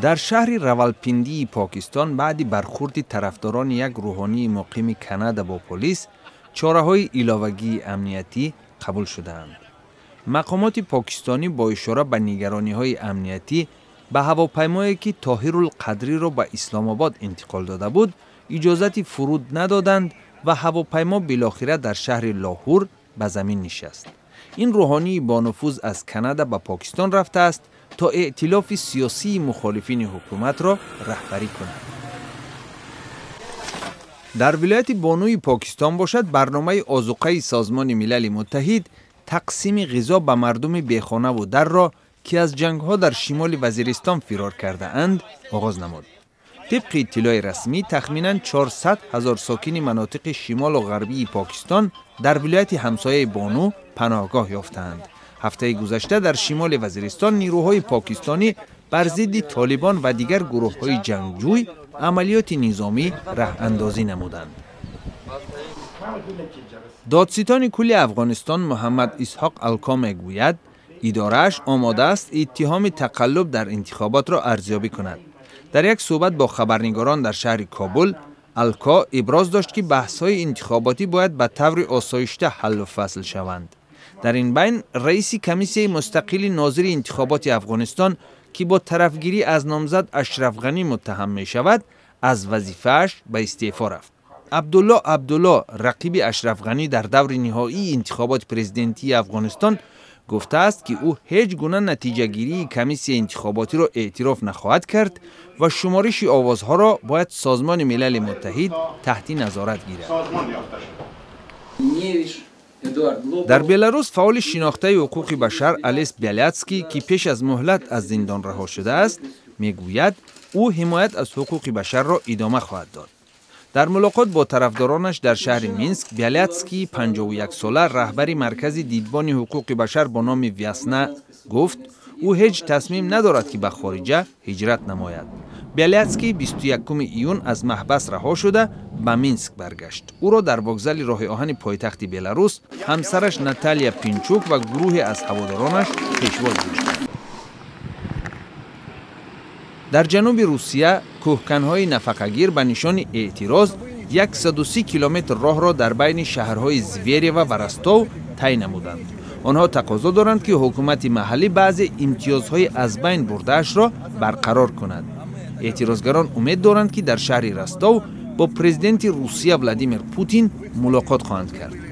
Дар шаҳри Равалпиндии Покистон баъди бархурди тарафдорони як рӯҳонии муқими Канада бо полис чораҳои иловагии амниятӣ қабул шудаанд. Мақомоти покистонӣ бо ишора ба нигарониҳои амниятӣ ба ҳавопаймое, ки Тоҳирулқадриро ба Исломобод интиқол дода буд, иҷозати фуруд надоданд ва ҳавопаймо билохира дар шаҳри Лоҳур ба замин нишаст. Ин рӯҳонии бонуфуз аз Канада ба Покистон рафтааст, то эътилофи сиёсии мухолифини ҳукуматро раҳбарӣ кунад. Дар вилояти Бонуи Покистон бошад, барномаи озуқаи Созмони Милали Муттаҳид тақсими ғизо ба мардуми бехонаву дарро, ки аз ҷангҳо дар шимоли Вазиристон фирор кардаанд, оғоз намуд. Тибқи иттилои расмӣ, тахминан 400 ҳазор сокини манотиқи шимолу ғарбии Покистон дар вилояти ҳамсояи Бону паноҳгоҳ ёфтаанд. Ҳафтаи гузашта дар шимоли Вазиристон нирӯҳои покистонӣ бар зидди Толибон ва дигар гурӯҳҳои ҷангҷӯй амалиёти низомӣ раҳандозӣ намуданд. Додситони кулли Афғонистон Муҳаммад Исҳоқ Алко мегӯяд, идорааш омода аст иттиҳоми тақаллуб дар интихоботро арзёбӣ кунад. Дар як суҳбат бо хабарнигорон дар шаҳри Кобул Алко иброз дошт, ки баҳсҳои интихоботӣ бояд ба таври осоишта ҳаллу фасл шаванд. Дар ин байн раиси комиссияи мустақили нозири интихоботи Афғонистон, ки бо тарафгирӣ аз номзад Ашраф Ғанӣ муттаҳам мешавад, аз вазифааш ба истеъфо рафт. Абдулло Абдулло, рақиби Ашраф Ғанӣ дар даври ниҳоии интихоботи президентии Афғонистон, гуфтааст, ки ӯ ҳеҷ гуна натиҷагирии комиссияи интихоботиро эътироф нахоҳад кард ва шумориши овозҳоро бояд Созмони Милали Муттаҳид таҳти назорат гирад. Дар Беларус фаъоли шинохтаи ҳуқуқи башар Алес Бялятский, ки пеш аз муҳлат аз зиндон раҳо шудааст, мегӯяд, ӯ ҳимоят аз ҳуқуқи башарро идома хоҳад дод. Дар мулоқот бо тарафдоронаш дар шаҳри Минск Бялятский, 51сола, раҳбари маркази дидбони ҳуқуқи башар бо номи Вясна, гуфт, ӯ ҳеҷ тасмим надорад, ки ба хориҷа ҳиҷрат намояд. Бялятский 21 июн аз маҳбас раҳо шуда, ба Минск баргашт. Ӯро дар вокзали роҳи оҳани пойтахти Беларус ҳамсараш Наталия Пинчук ва гурӯҳе аз ҳаводоронаш пешвоз гирифтанд. Дар ҷануби Русия кӯҳканҳои нафақагир ба нишони эътироз 130 километр роҳро дар байни шаҳрҳои Зверева ва Ростов тай намуданд. Онҳо тақозо доранд, ки ҳукумати маҳаллӣ баъзе имтиёзҳои аз байн бурдаашро барқарор кунад. Эътирозгарон умед доранд, ки дар шаҳри Ростов бо президенти Русия Владимир Путин мулоқот хоҳанд кард.